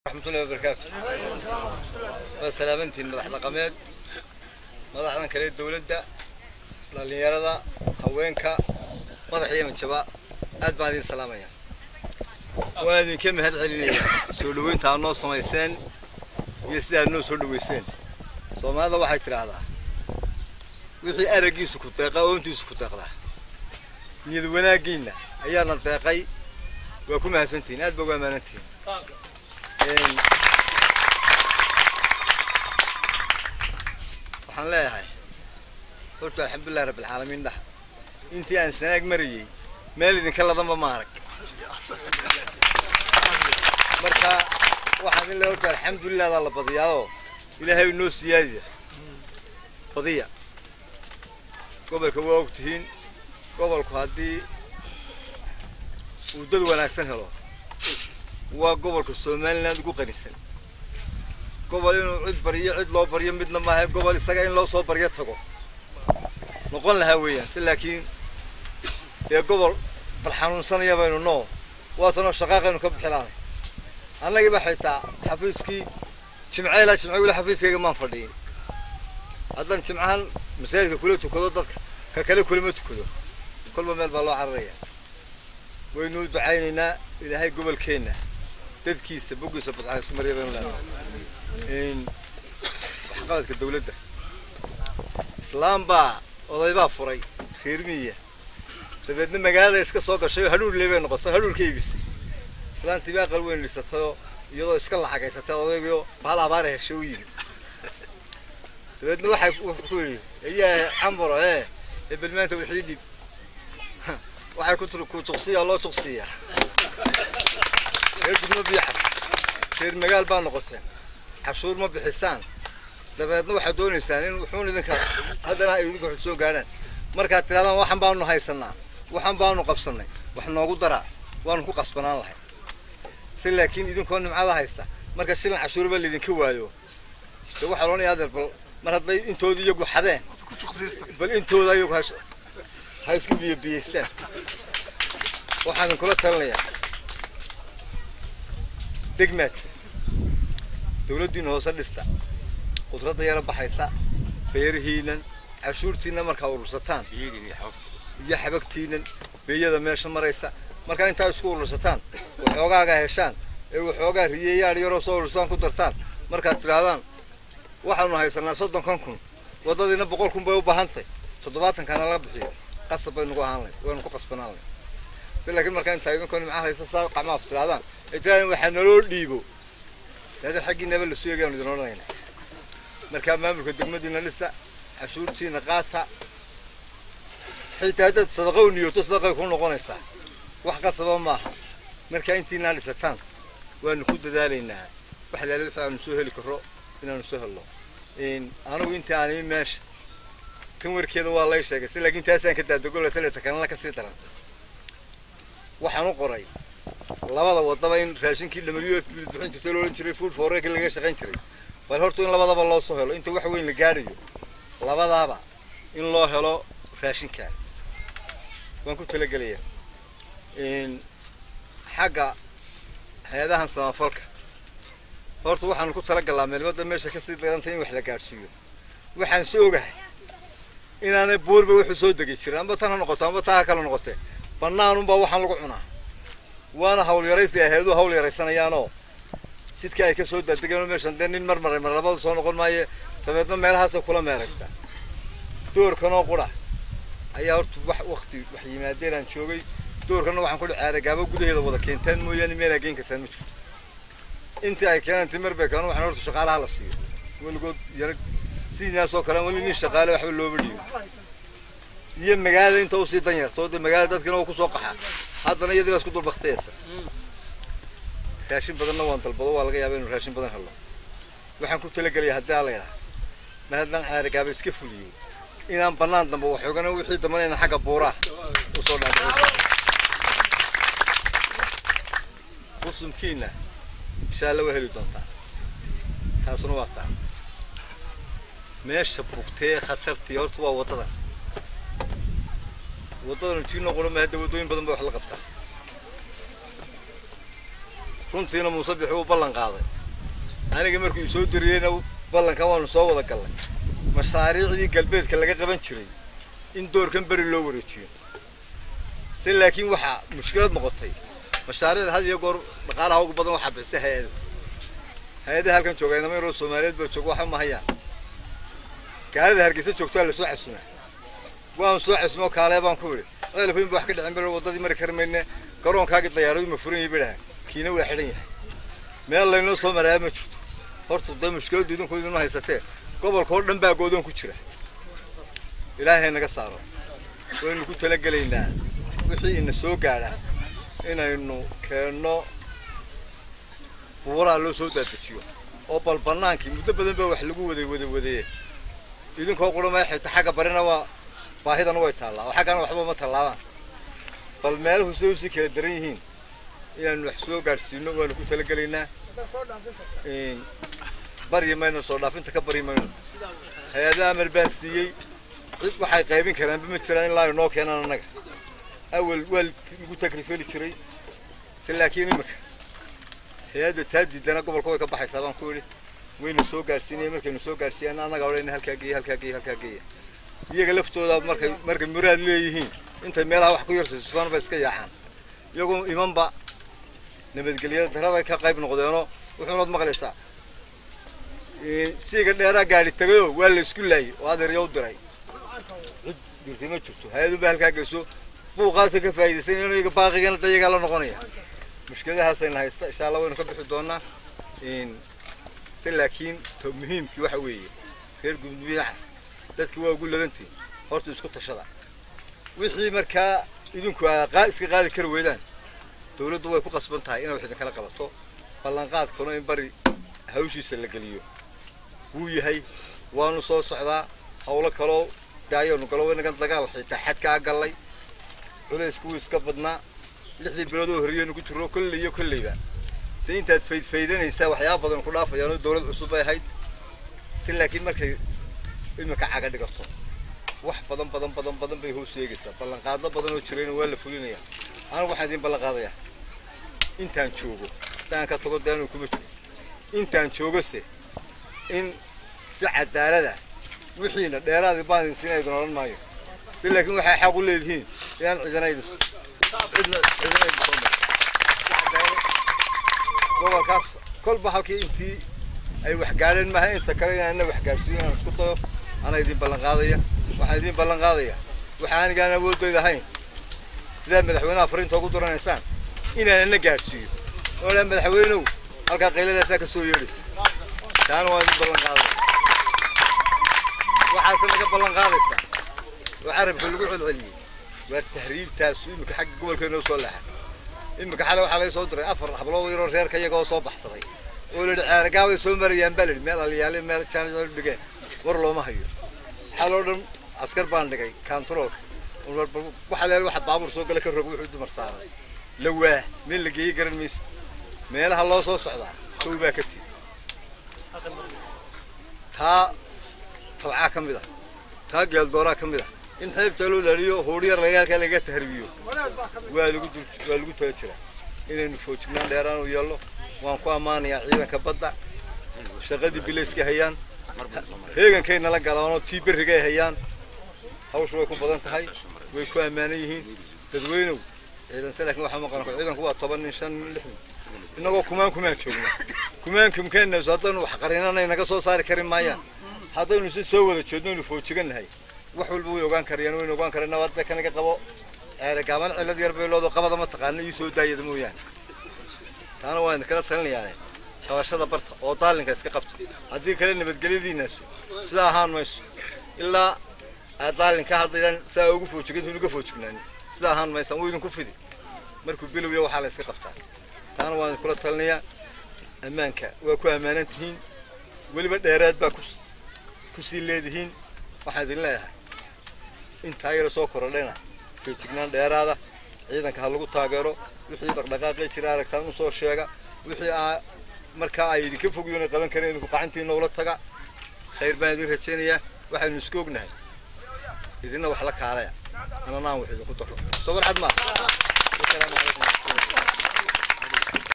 Raxmatullahi wabarakaatu. Waa salaamantiin madax dhaqameed, madaxdan kale, dowladda, dhallinyarada, haweenka, madax iyo majaba, aad baan idin salaamaya. Waan idinka mahad celinaya soo dhaweynta aad noo samayseen iyo sida aad noo soo dhaweyseen. Soomaalida waxay tidhaahdaa wixii araggiisu ku deeqa oontiisu ku deeqdaa. Niyad wanaaggiinna ayaana deeqay, waa ku mahadsantihiin, aad ba ugu ammaanantihiin. Waxaan leeyahay horta alxamdulillahi rabbilcaalamiin. Dhax intii aan Sanaag marayey meel idinka ladanba ma arag. Marka waxaan idin leeyahay horta alxamdulilah daa la badiyaadoo ilaahay noo siyaadiya badiya. Gobolka waa og tihiin, gobolku haddii uu dad wanaagsan helo waa gobolka Somaliland ugu qanisan. Gobol inuu cid baryo cid loo baryo midna maaha, gobol isaga in loo soo baryo tago noqon lahaa weeyaan si, laakiin dee gobol bal xanuunsanaya baynu noo waatanoo shaqaaqaynu ka bixilaanay. Annagiiba xitaa xafiiskii jimce ilaa jimce weli xafiiskayga maan fadhiyin. Haddaan jimcahan masaajidka kula tukado dadka ka kale kulama tukado, kolba meel baa loo cararaya. Waynu u ducaynaynaa ilaahay gobolkeenna dadkiisa boggiisa badxaa marya baynu leenahay. Waxqabadka dawladda islaam baa oday baa furay reer miya, dabeedna magaalada iska soo gashay oo hadhuur leebay noqotay, hadhuur ka iibisay. Islaantii baa aqal weyn dhisatayoo iyadoo iska lacagaysatay odaygiyo bahal abaara heshay u yimi. Dabeedna waxay wuxuu ku yidhi ayaa cambaro ee ebel maanta wixii dhib waxay ku tiri ku tuqsiya loo tuqsiya reer gudmo biyacas reer magaal baa noqoteen, cashuur ma bixisaan, dabeedna waxaad doonaysaan in wuxuun idinka haddana ay idinka soo gaadhaan. Markaad tirahdaan waxan baanu haysanaa, waxan baanu qabsanay, wax noogu daraa, waanu ku qasbanaan lahay si, laakiin idinkoo nimcada haysta marka shilin cashuurba laydinka waayo de waxaa loonaya adeer bal mar hadday intoodii iyagu xadeen bal intooda iyagu ha isku biyobiyeystaan. Waxaan idinkula talinayaa degmaad dawladdiina hoose dhista, qudradda yara baxaysa beerihiinan, cashuurtiina markaa urursataan iyo xabagtiinan beeyada meesha maraysa, markaa intaa isku urursataan waxoogaaga heshaan ee waxoogaa riyeyaal yaroo soo urursataan ku dartaan. Markaad tidhaahdaan waxaanu haysanaa 30kan kun, waddadiina 100,000 bay u baahantahy, 70-kana laga bixiyo, qasab bay nagu ahaan lahayd, waynu ku qasbanaan lahayd si. Laakiin markaa intaa idinkoo nimca haysa saa qacmaaf tidhahdaan ay tidhahdaan waxaa naloo dhiibo laakiin xaggiinaba la sugayaanu idin odhanayna. Markaa maamulka degmadiina dhista, cashuurtiina qaata, xitaa haddaad sadaqa u niyooto sadaqay ku noqonaysaa, wax qasaba maaha. Markaa intiinaa dhisataan waanu ku dadaalaynaa wax laala wixii aanu soo heli karro inaanu soo helno. Anigu intii aan imi meesha tan warkeeda waa lay sheegay si, laakiin taasaan ka daadagolasa takanana kasii daran. Waxaan u qoray labada wadaba in raashinkii WFP bixin jirtay loo odhan jiray food for work laga shaqayn jiray, bal horta in labadaba loo soo helo inta wax weyn la gaadhayo, labadaaba in loo helo raashinkaa waan ku talagelayaa. Xagga hay-adahan samafalka horta waxaanu ku talagalnaa meelmada meesha kasii darantay in wax la gaadhsiiyo. Waxaan soo ogahay inaanay buurba wuxuu soo degi jirin, amba tan ha noqoto amba taa ha kala noqotee, banaanunbaa waxaan lagu cunaa, waana hawl yaraysi aheedu hawl yaraysanayaanoo jidka ay kasoo daadegeen meeshan dee nin marmaray mar labadu soo noqon maaye, dabeedna meelahaasoo kula meeraysta. Doorkanoo qura ayaa horta wax wakti wax yimaadeen aan joogay, doorkana waxaan ku Ceerigaabo gudaheeda wada keentaan mooyaane meelaa geen kartaan ma jirto. Intii ay keenaan timir bay keenaan, waxaan horta shaqaalaha la siiyo weligood yara sidiinaasoo kale weli nin shaqaale waxba looma dhiibo iyo magaalada inta usii dan yarto dee magaalada dadkina oo kusoo qaxa haddana iyadii baa isku dulbaktayaysa. Raashin badanna waan dalbado, waa laga yaaba inu raashin badan helo. Waxaan ku talagelaya haddii aa la yidhaha mar haddaan Ceerigaaba iska fuliyey inaan banaan dambe waxoogana wixii dambana inaan xagga buuraha usoo dhaadhico. Qusumkiina insha alla waa heli doontaa, taasuna waa taa. Meesha bugtee khatartii horta waa waddadan, waddadan tii noqona ma hadda waddooyin badan ba wax la qabtaa. Runtiina Muuse Biixi uu ballan qaaday. Aniga markuu soo diriyeyna ballanka waanu soo wada gallay. Mashaariicdii galbeedka laga qaban jiray in doorkan beri loo wareejiyo. Si laakiin waxaa mushkilad noqotay mashaariicda had iyo goor dhaqaalaha ugu badan waxaa bixisa hay-ada. Hay-adaha halkan jooga inama yaroo Soomaaliyeed baa jooga, waxa ma hayaan. Gaalada Hargeysa joogtaa lasoo casumaa. Waan soo casumo kaalee baan ku idhi. Ceelafooyin ba wax ka dhicin bal waddadii mari kari mayne, garoonkaagii diyaaradu ma furan yahay bay dhahaan. Kiina waa xidhan yahay. Meel laynoo soo marayaa ma jirto. Horta dee mushkiladdu idinku idinma haysatee. Gobolka oo dhan baa goodoon ku jira. Ilaahay naga saaro. Waynu ku talagelaynaa wixii ina soo gaadha inaynu keenno buuraha loo soo daadejiyo oo bal bannaankii muddo badan baa wax lagu waday wadawadee. Idinkoo qura ma xigta xagga barina waa baahidana way taallaa oo xaggana waxba ma tallaabaan. Bal meeluhu siday usii kala daran yihiin inaanu wax soo gaadhsiino waanu ku talagelaynaa. Baryi mayno, soo dhaafinta ka baryi mayno. Hay-adaha amar baan siiyey, cid waxay qaybin karaanba ma jiraan ilaa ay noo keenaan annaga. Awal waa lagu takrifeli jiray, si laakiin imika hay-adda taa diidana gobolka way ka baxaysaa baan ku idhi. Waynu soo gaadhsiinaya, markaynu soo gaadhsiiyaan annaga odhanayna halkaa geeya, halkaa geeya, halkaa geeya. Iyaga laftooda markay muraad leeyihiin intay meelaha wax ku yar sifaan ba iska yaacaan. Iyagoo imanba nabadgelyada darada ka qayb noqdeenoo wuxuunaad maqlaysaa siiga dheeraa gaadhi tagayoo waa la isku laayay oo adeeryo u diray. Cid dirtay ma jirto. Hay-adu baa halkaa geyso buuqaasa ka faa'iidaysan inuu iyaga baaqigana dayagaa la noqonaya. Mushkiladahaasayna haysta insha Allah waynu ka bixi doonaa. Si laakiin muhiimkii waxa weeye reer Gudbiya Cas dadki waa ugu ladantihiin. Horta isku tashada. Wixii markaa idinku iska qaadi kari weydaan dawladdu way ku qasban tahay inay wax idinkala qabato. Ballanqaadkuna in bari hawshiisa la geliyo wuu yahay. Waanu soo socdaa hawlo kaloo daayoonu galo inagan dagaal xitaa xadkaa gallay. Culaysku wuu iska badnaa. 6 bilood oo horreeyaynu ku jirro kolley iyo kolleyba. Dee intaad faydfaydanaysaa waxyaaba badan ku dhaafayaanoo dawlad cusub bay ahayd. Si laakiin markay iminka caga dhigato wax badan badan badan badan bay hoos sheegaysaa. Ballanqaadlo badan oo jirayna waa la fulinayaa. Anigu waxaan idiin ballanqaadayaa intaan joogo, haddaan ka tago dee anigu kuma jiro. Intaan joogose in si cadaalada wixiina dheeraadii baan idin siinaya idin odhan maayo. Si laakiin waxay xaq u leedihiin inaan cidina idin cidna cidina idin soo marin. Gobolkaas kolba halkii intii ay wax gaadheen maaha inta kale inaan wax gaadhsiiyo inaan isku dayo. Anaa idiin ballan qaadaya. Waxaan idiin ballan qaadaya waxa anigaan awooddayda ahayn sidaa madaxweynaha fariinta ugu duranaysaan inaan ana gaadhsiiyo. Oo dhan madaxweynow halkaa qayladaasaa ka soo yeedhaysa. Taana waan idin ballan qaadaya. Waxaase naga ballan qaadaysaa oo carabka lagu celceliyey waa tahriibtaasu iminka xagga gobolkeena u soo leexay. Iminka xalay waxaa laga soo diray 4 hablood yaroo reerka iyaga oo soo baxsaday oo la yidhi ceergaabay soo marayaan baa la yidhi meel alyaale meel jaanis oo dhigeen war looma hayo. Xal oo dhan askar baan dhigay kantaroolka. Waxa la waxa baabuur soo gala ka rog wuxuu dumar saaray. Lawaa meel la geeyey garan mayso. Meelaha loo soo socdaa kow baa ka timi. Taa tabcaa ka mid ah, taa geeldooraa ka mid ah. In xeebta loo ilaaliyo hooriyar laga halkaa laga tahriibiyo waa lagu tala jiraa. Inaynu foojignaan dheeraan u yeelno. Waan ku ammaanayaa ciidanka badda shaqadii bilayska hayaan, heegankay nala galaanoo tii berrigay hayaan. Hawshu way ku badan tahay, way ku ammaanan yihiin dadweynow. Ciidanse laakiin waxaa maqan ciidanku waa 10 nin, 5 nin, 6 nin. Innagoo kumaan kumaan joogna kumaan kumkeenayso haddaynu wax qarinana naga soo saari kari maayaan. Haddaynu si soo wada jeedno aynu foojigannahay wax walba way ogaan karayaan, waynu ogaan karayna. Hadda kanaga qabo ceere gaaban cillad yar bay loodo qabada ma taqaana ii soo daayada mooyaane. Taana waan idinkala talinayaane qabashada barta oo daalinka iska qabta. Haddii kale nabadgelyadiinaasu sidaa ahaan mayso. Ilaa aad daalinka haddaydaan saa ugu foojigantiin uga foojignaanin sidaa ahaan maysaan wuu idinku fidi. Markuu bilowya waxaa la iska qabtaa. Taana waan idinkula talinayaa. Ammaanka waa ku ammaanan tihiin, weliba dheeraad baa ku sii leedihiin. Waxaan idin leeyahay intaa yara soo korodhayna feejignaan dheeraada ciidanka ha lagu taageero. Wixii dhaqdhaqaaqay jira aragtaan u soo sheega. Wixii markaa ay idinka fogyoon ay qaban kareen idinku qacantiina ula taga. Khayr baan idin rajaynayaa. Waxaynu isku ognahay idinna wax la kaalaya ananaan wax idinku daro. Soo warcad maaha. Assalaamu calaykum.